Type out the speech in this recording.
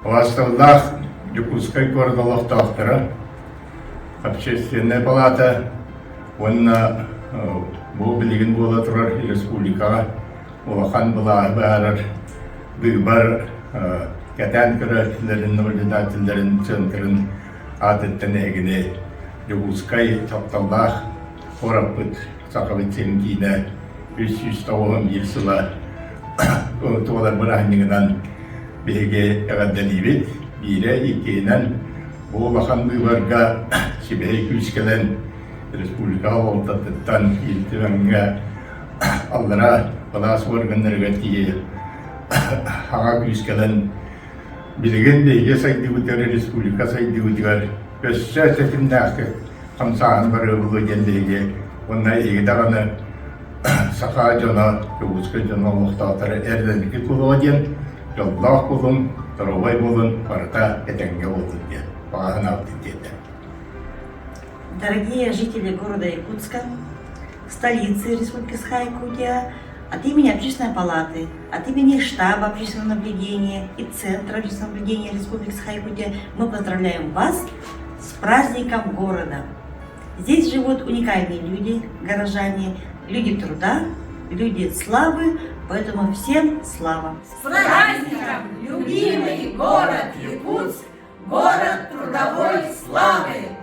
Убаастабыллаах Дьокуускай куорат олохтоохторо, Общественнай палата уонна бу билигин буола турар республикаҕа улахан былааһы быһаарар быыбар кэтээн көрөөччүлэрин, наблюдателлэрин центрын аатыттан эһигини Дьокуускай тапталлаах куораппыт Сахабыт сирин киинэ 391 сыла туолар бырааһынньыгынан биһиги эҕэрдэлиибит. Биирэ, иккиһинэн, бу улахан быыбарга сибэһэй күүс кэлэн республика салалтатыттан Ил Түмэҥҥэ аллараа былаас уорганнарыгар тиийэ аҕа күүс кэлэн билигин биһиги сайдыыбытыгар республика сайдыыбытыгар өссө тэтимнээхтик хамсааһын барыа буолуо диэн биһиги уонна эһиги даҕаны саха дьоно, Дьокуускай дьоно олохтоохторо эрдэники буолуо диэн дьоллоох буолуҥ, доруобай буолун, барыта этэҥҥэ буоллун диэн баҕа санаабытын тиэрдэ. Дорогие жители города Якутска, столицы Республики Саха-Якутия, от имени Общественной палаты, от имени штаба общественного наблюдения и Центра общественного наблюдения Республики Саха-Якутия мы поздравляем вас с праздником города. Здесь живут уникальные люди, горожане, люди труда, люди славы, поэтому всем слава! С праздником, любимый город Якутск, город трудовой славы!